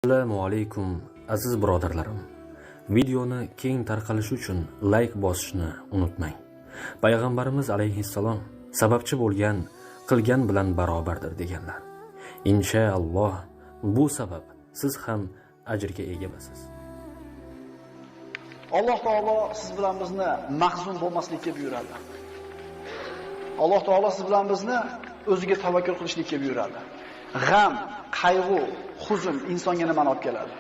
Assalomu alaykum, aziz birodarlarim. Videoni keng tarqalishi uchun like bosishni unutmang. Payg'ambarimiz alayhissalom sababchi bo'lgan qilgan bilan barobardir deganlar. Inshaalloh bu sabab siz ham ajrga ega bo'lasiz. Alloh taolo siz bilan bizni mahzun bo'lmaslikka buyuradi. Alloh taolo siz bilan bizni o'ziga tavakkul qilishlikka buyuradi. G'am, qayg'u, huzun insonga nimani olib keladi?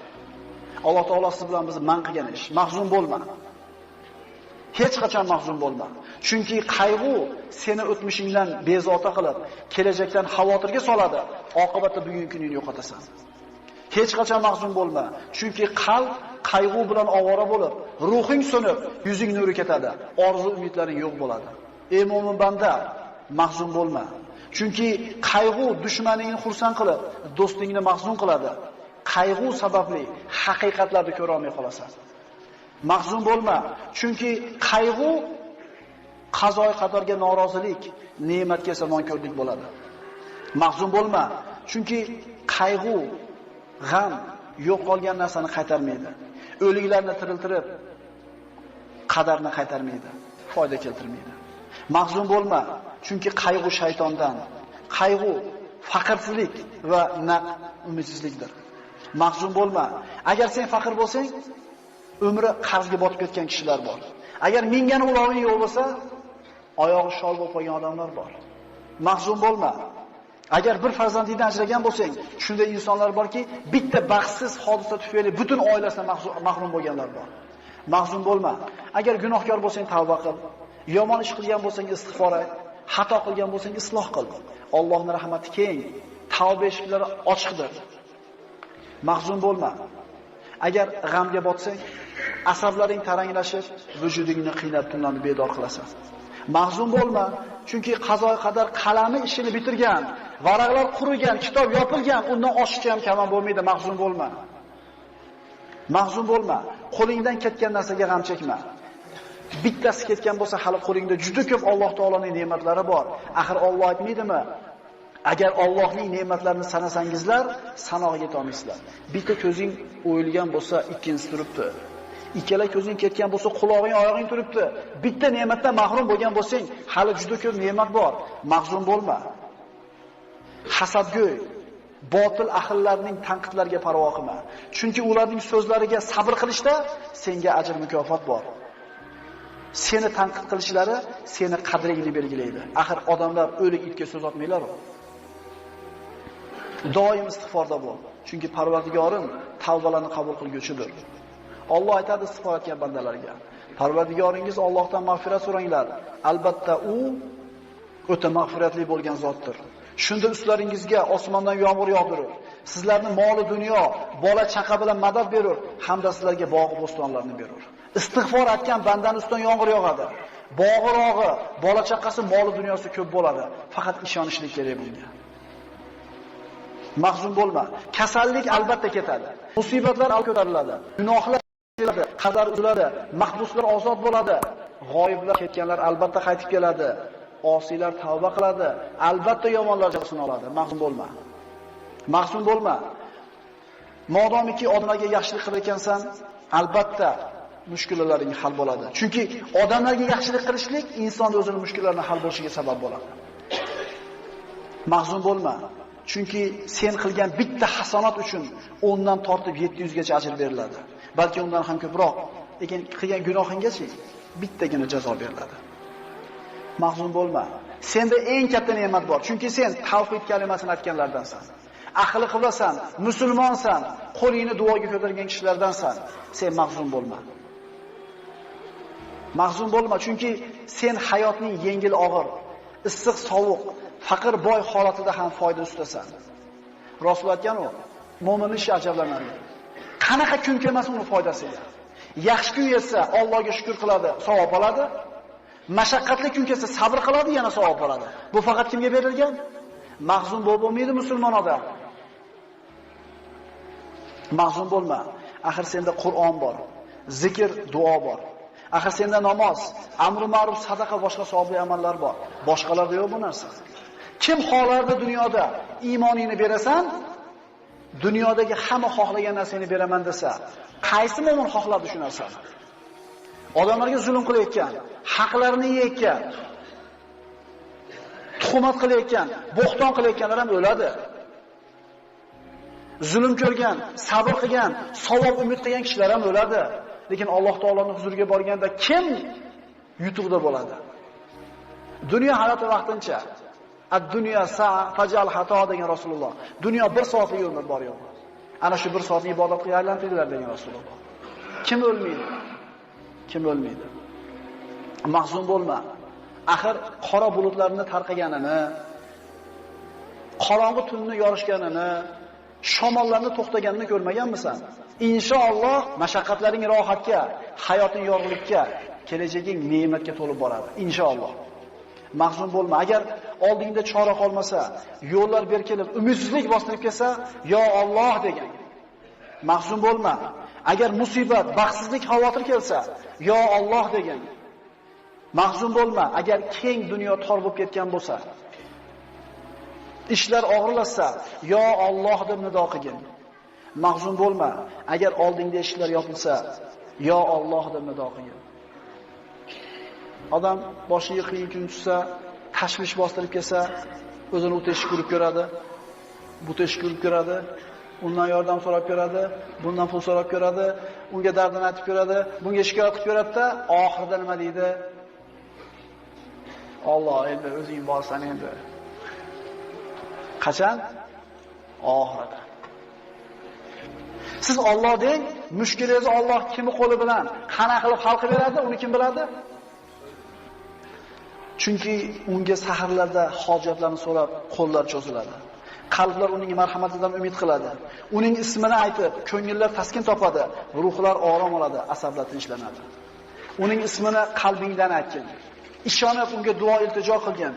Alloh taolo siz bilan bizni man qilgan ish. Mahzun bo'lma. Hech qachon mahzun bo'lma. Chunki qayg'u seni o'tmishingdan bezovta qilib, kelajakdan xavotirga soladi. Oqibatda bugungi kuningni yo'qotasan. Hech qachon mahzun bo'lma. Chunki qalb qayg'u bilan ovora bo'lib, ruhing so'nib, yuzing nuri ketadi. Orzu umidlaring yo'q bo'ladi. Ey mo'min banda, mahzun bo'lma. Chunki qayg'u dushmaningni xursand qilib, do'stingni mahzun qiladi. Qayg'u sababli haqiqatlarni ko'ra olmay qolasan. Mahzun bo'lma, chunki qayg'u qazoy qadarga norozilik, ne'matga esa nonko'rlik bo'ladi. Mahzun bo'lma, chunki qayg'u, g'am yo'qolgan narsani qaytarmaydi. O'liklarni tiriltirib, qadarni qaytarmaydi, foyda keltirmaydi. Mahzun bo'lma, chunki qayg'u shaytondan, qayg'u faqirlik va naq umidsizlikdir. Mahzun bo'lma. Agar sen faqir bo'lsang, umri qarzga botib ketgan kishilar bor. Agar mingan uloving yo'q bo'lsa, oyog'i shol bo'lib qolgan odamlar bor. Mahzun bo'lma. Agar bir farzandingdan ajragan bo'lsang, shunday insonlar borki, bitta baxtsiz hodisa tufayli butun oilasidan mahrum bo'lganlar bor. Mahzun bo'lma. Agar gunohkor bo'lsang, tavba qil. Yomon ish qilgan bo'lsang, istig'for ayt. Xato qilgan bo'lsang, isloh qil. Allohning rahmati keng, tavba eshiklari ochiqdir. Mahzun bo'lma. Agar g'amga botsang, asablaring taranglashib, vujudingni qiynab tunlarni bedor qilasan. Mahzun bo'lma, chunki qazo qadar qalami ishini bitirgan, varaqlar qurigan, kitob yopilgan, undan oshiqcha ham kamon bo'lmaydi. Mahzun bo'lma. Mahzun bo'lma. Qo'lingdan ketgan narsaga g'am chekma. Bittasi ketgan bo'lsa, hali qo'lingda juda ko'p Alloh taoloning ne'matlari bor. Axir Alloh aytmaydimi? Agar Allohning ne'matlarini sanasangizlar, sanog'iga yeta olmaysizlar. Bitta ko'zing o'yilgan bo'lsa, ikkinchisi turibdi. Ikkala ko'zing ketgan bo'lsa, qulog'ing, oyog'ing turibdi. Bitta ne'matdan mahrum bo'lgan bo'lsang, hali juda ko'p ne'mat bor. Mahzun bo'lma. Hasadgo'y, botil ahillarning tanqidlariga parvo qilma. Chunki ularning so'zlariga sabr qilishda senga ajr mukofot bor. Seni tanqid qilishlari seni qadringni belgilaydi. Axir odamlar o'lik itga so'z otmaylar-ku. Doim istig'forda bo'l. Chunki Parvardigorim tavbalarni qabul qilguvchidir. Alloh aytadi istig'for etgan bandalarga: Parvardigoringiz Allohdan mag'firat so'ranglar. Albatta u o'ta mag'firatli bo'lgan zotdir. Shunda ustlaringizga osmondan yomg'ir yog'dirur. Sizlarni moli dunyo, bola chaqa bilan madad berur, hamda sizlarga bog' bo'stonlarni berur. Istig'for etgan bandaning ustidan yomg'ir yog'adi. Bog'i-rog'i, bola chaqasi, moli dunyosi ko'p bo'ladi. Faqat ishonishlik kerak bunga. Mahzun bo'lma. Kasallik albatta ketadi. Musibatlar ko'tariladi. Gunohlar keladi, qadar uziladi, mahbuslar ozod bo'ladi. G'oyiblar ketganlar albatta qaytib keladi. Osiylar tavba qiladi. Albatta yomonlar jazosini oladi. Mahzun bo'lma. Mahzun bo'lma. Modomiki odamlarga yaxshilik qilar ekansan, albatta mushkulalaring hal bo'ladi. Chunki odamlarga yaxshilik qilishlik inson o'zining mushkullarini hal bo'lishiga sabab bo'ladi. Mahzun bo'lma. Chunki sen qilgan bitta hasanat uchun 10 dan tortib 700 gacha ajr beriladi. Balki undan ham ko'proq. Lekin qilgan gunohinggacha bittagina jazo beriladi. Mahzun bo'lma. Senda eng katta ne'mat bor. Chunki sen tavhid kalimasini aytganlardansan. Ahli qiblasan, musulmonsan, qo'lingni duoga ko'targan kishilardansan. Sen mahzun bo'lma. Mahzun bo'lma, chunki sen hayotning yengil og'ir, issiq sovuq, faqir boy holatida ham foyda ustasan. Rasul aytgan u, mo'min ishi ajablanarli. Qanaqa kun kelmasin uni foydasiga. Yaxshi kun kelsa Allohga shukr qiladi, savob oladi. Mashaqqatli kun kelsa sabr qiladi, yana savob oladi. Bu faqat kimga berilgan? Mahzun bo'lib bo'lmaydi musulmon odam. Mahzun bo'lma. Axir senda Qur'on bor, zikr, duo bor. Axir senda namoz, amri ma'ruf, sadaqa, boshqa savobli amallar bor. Boshqalarda yo'q bu narsa. Kim xohlardi dunyoda iymoningni berasan, Dunyodagi hamma xohlagan narsani beraman desa, qaysi mo'min xohladi shu narsani? Odamlarga zulm qilayotgan, haqlarini yeyotgan, tuhmat qilayotgan, bo'xton qilayotganlar ham o'ladi. Zulm ko'rgan, sabr qilgan, savob umid qilgan kishilar ham o'ladi. Lekin Alloh taoloning huzuriga borganda kim yutuqda bo'ladi? Dunyo hayoti vaqtincha. Ad-dunyo sa'a fajal xato degan Rasululloh. Dunyo bir soatlik umr bor yo'q. Ana shu bir soatni ibodatga aylantiringlar degan Rasululloh. Kim o'lmaydi? Kim o'lmaydi? Mahzun bo'lma. Axir qora bulutlarni tarqaganini, qorong'i tunni yorishganini, shamollarni to'xtaganini ko'rmaganmisan? Inshaalloh mashaqqatlaring rohatga, hayoting yorug'likka, kelajaging ne'matga to'lib boradi. Inshaalloh. Mahzun bo'lma. Agar oldingda chora qolmasa, yo'llar berkilib, umidsizlik bostirib kelsa, yo Alloh degan. Mahzun bo'lma. Agar musibat, baxtsizlik, xavotir kelsa, yo Alloh degan. Mahzun bo'lma. Agar keng dunyo tor bo'lib ketgan bo'lsa, ishlar og'irlashsa, yo Alloh deb nido qilgin. Mahzun bo'lma. Agar oldingda eshiklar yopilsa, yo Alloh deb nido qilgin. Odam boshiga qiyin kun tushsa, tashvish bostirib kelsa, o'zini u teshik ko'rib ko'radi, bu teshik ko'rib ko'radi, undan yordam so'rab ko'radi, bundan pul so'rab ko'radi, unga dardini aytib ko'radi, bunga shikoyat qilib ko'radi-da, oxirida nima deydi? Alloh endi o'zing borsan endi. Qachon? Oxirida. Siz Alloh deng, mushkulingizni Alloh kimni qo'li bilan qana qilib hal qilib beradi, uni kim biladi? Chunki unga saharlarda hojatlarni so'rab qo'llar cho'ziladi. Qalblar uning marhamatidan umid qiladi. Uning ismini aytib, ko'ngillar taskin topadi, ruhlar orom oladi, asablar tinchlanadi. Uning ismini qalbingdan aytgin. Ishonib unga duo iltijo qilgin.